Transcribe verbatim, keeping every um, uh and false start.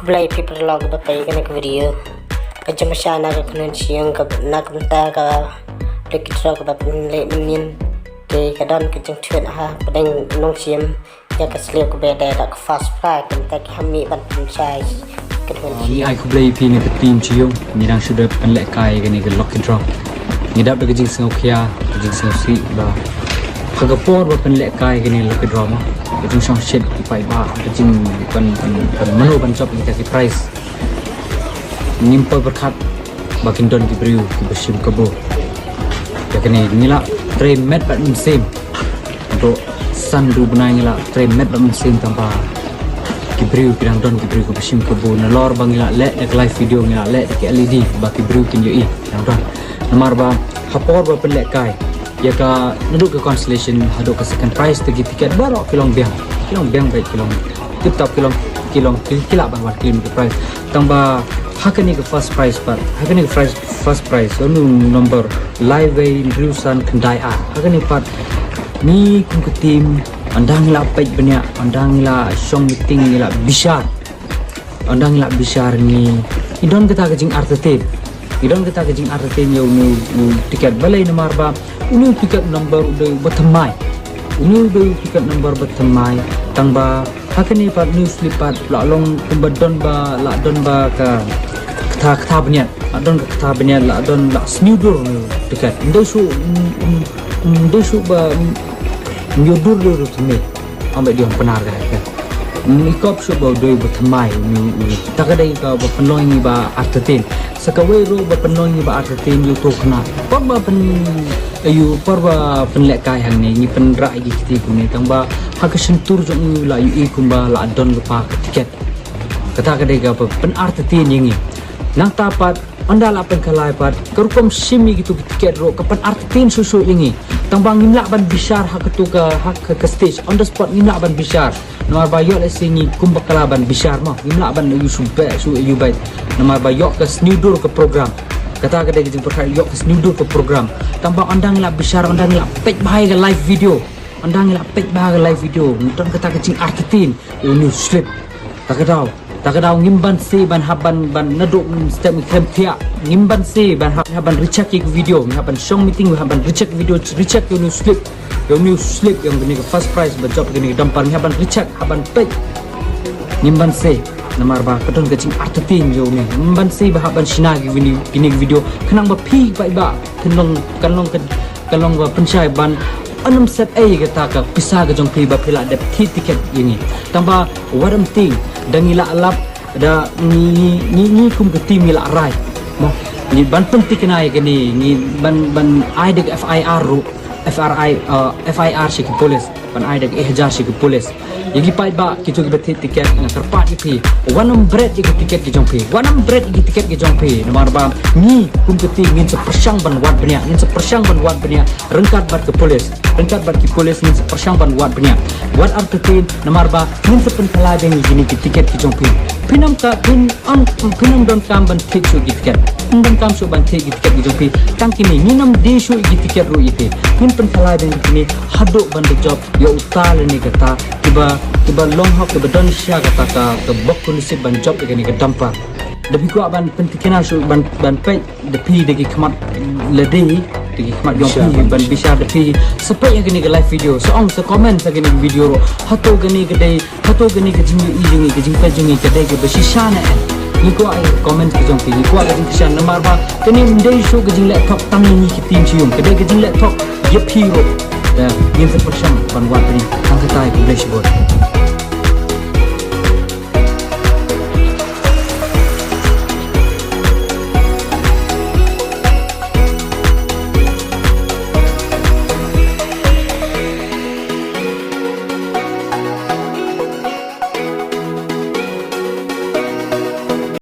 Khublei phi paralok ba peit kane ka video. Ka jingmynsiem na ka kynhun sha ïing ka na ka bynta ka lucky draw kaba pynleit mynnin. Te ka don ka jingtweet ha pdeng nongshim ïa ka slip kaba dei da ka first prize, ka bynta ki hap mih ban pynshai ka kynhun sha ïing. Ngi ai khublei phi na ka team sha ïing. Ngi dang shu dep pynlehkai kane ka lucky draw. Ngi dap da ka jingsngewkhia, ka jingsngewsih ba ha ka por ba pynlehkai kane ka lucky draw mo, ka jingshongshit ki paidbah, ka jing ban ban ban mano ban jop ïa kita ki prize. Ngim poi pyrkhat ba kin don ki briew kiba shim kabu. Ïa kane ngi la trei met bad mynsiem. Haduh san hynriew bnai ngi la trei met bad mynsiem tang ba ki briew ki dang don ki briew kiba shim kabu. Nalor ba ngi la leh da ka live video, ngi la leh da ki L E D ba ki briew kin ïohi ki dang don. Namar ba ha por ba pynlehkai ïa ka, naduh ka consolation haduh ka second prize te ki tiket baroh ki long biang. Ki long biang beit, ki long tip top, ki long, ki long ki, ki lah ban wan claim ka prize. Tang ba ha kane ka first prize pat, ha kane ka first, first prize, ïa une u number lai wei hynriew san khyndai ar. Ha kane pat ngi kum ka team, ynda ngi la peit bniah, ynda ngi la shong meeting, ngi la bishar, ynda ngi la bishar, ngi, ngi don kata ka jingartatien. Ngi don kata ka jingartatien ïa une u tiket. Balei? Namar ba une u tiket number u dei uba thymmai. Une u dei u tiket number ba thymmai. Tang ba ha kane pat une u slip pat la long kumba don ba, la don ba ka kata, kata bniat. La don ka kata bniat, la don, la sniew dur une u tiket. Ym dei shuh, ym, ym, ym dei shuh ba, ym, ym ïoh dur, dur, dur thymmai. Ong beit, dei ong Pnar ka, ka. Ym ikop shuh ba u dei uba thymmai, une u, une u. Kata ka dei kaba pynlong ïa ngi ba artatien. Sa kawei ruh ba pynlong ïa ngi ba artatien, ïa uto u khynnah. Por ba pyn, ïa u, por ba pynlehkai hangne, ngi pynrah ïa ki kti kumne, tang ba ha ka shyntur jong u la ïohi kumba la don lypa ka tiket. Kata ka dei kaba pynartatien ïa ngi. Nangta pat, ynda la pynkylla pat, ka rukom shim ïa kito ki tiket ruh ka pynartatien shuh shuh ïa ngi. Tang ba ngim lah ban bishar ha kato ka, ha ka, ka stage, on the spot ngim lah ban bishar. Namar ba ïoh lehse ngi kumba kylla ban bishar mo, ngim lah ban ïoh shu beh, shu ïoh beh. Namar ba ïoh ka sniew dur ka program. Kata ka dei ka jingpyrkhat, ïoh ka sniew dur ka program. Tang ba ynda ngi la bishar, ynda ngi la peit bha ïa ka live video, ynda ngi la peit bha ïa ka live video, ngi don kata ka jingartatien ïa une u slip. Kata ka daw, kata ka daw ngim banse ban hap ban, ban naduh step ngi khlem thiah. Ngim banse ban hap, hap ban recheck ïa ka video, ngi hap ban shong meeting, ngi hap ban recheck video, recheck ïa une u slip. Ïa une u slip, ïa kane ka first prize ba jop ïa kane ka dumper, ngi hap ban recheck, hap ban peit. Ngim banse, namar ba ka don ka jingartatien ïa une. Ngim banse ba hap ban shna ïa kine, kine ki video. Khnang ba phi paidbah, kan long, kan long, kan, kan long ba pynshai ban ym set ei kata ka pisa ka jong phi ba phi la dep thied tiket ïa ngi. Tang ba wat ym tieng, da ngi la lap, da ngi, ngi, ngi, ngi kum ka team ngi la rai. Mo, ngi ban pynthikna ïa kane, ngi ban, ban ai da ka F I R ruh, F R I, uh, F I R sha ki police, ban ai da ka E hajar sha ki police. Ïa ki paidbah, kito kiba thied tiket, nga kyrpad ïa phi, wat nym bret ïa ki tiket ki jong phi, wat nym bret ïa ki tiket ki jong phi. Namar ba ngi kum ka team ngin sa pyrshang ban wad bniah, ngin sa pyrshang ban wad bniah ryngkat bad ka police. Ryngkat bad ki police ngin sa pyrshang ban wad bniah. Wat artatien, namar ba ngin sa pynkylla biang ïa kine ki tiket ki jong phi. Phin ym ka, phin ym, phin ym donkam ban thied shuh ïa ki tiket. Phin ym donkam shuh ban thied ïa ki tiket ki jong phi. Tang kine, ngin ym die shuh ïa ki tiket ruh ïa phi. Ngin pynkylla biang ïa kine haduh ban da jop ïa uta lane kata kiba, kiba long hok, kiba don sha kata ka, ka bok ka nusip ban jop ïa kane ka dumper. Da phi kwah ban pynthikna shuh, ban, ban peit da phi da ki khmat lade, da ki khmat jong phi, ban bishar da phi. Sa peit ïa kane ka live video, sa ong, sa comment ha kane ka video ruh. Hato kane ka dei, hato kane ka jingïohi jong ngi, ka jingpeit jong ngi ka dei kaba shisha ne em? Ngi kwah ïa ka comment ka jong phi, ngi kwah ka jingkyrshan, namar ba kane ym dei shuh ka jingleh thok tang ïa ngi ki team sha ïing, ka dei ka jingleh thok ïa phi ruh. Te ngin sa pyrshang ban wad bniah. Tang kata, khublei shibun.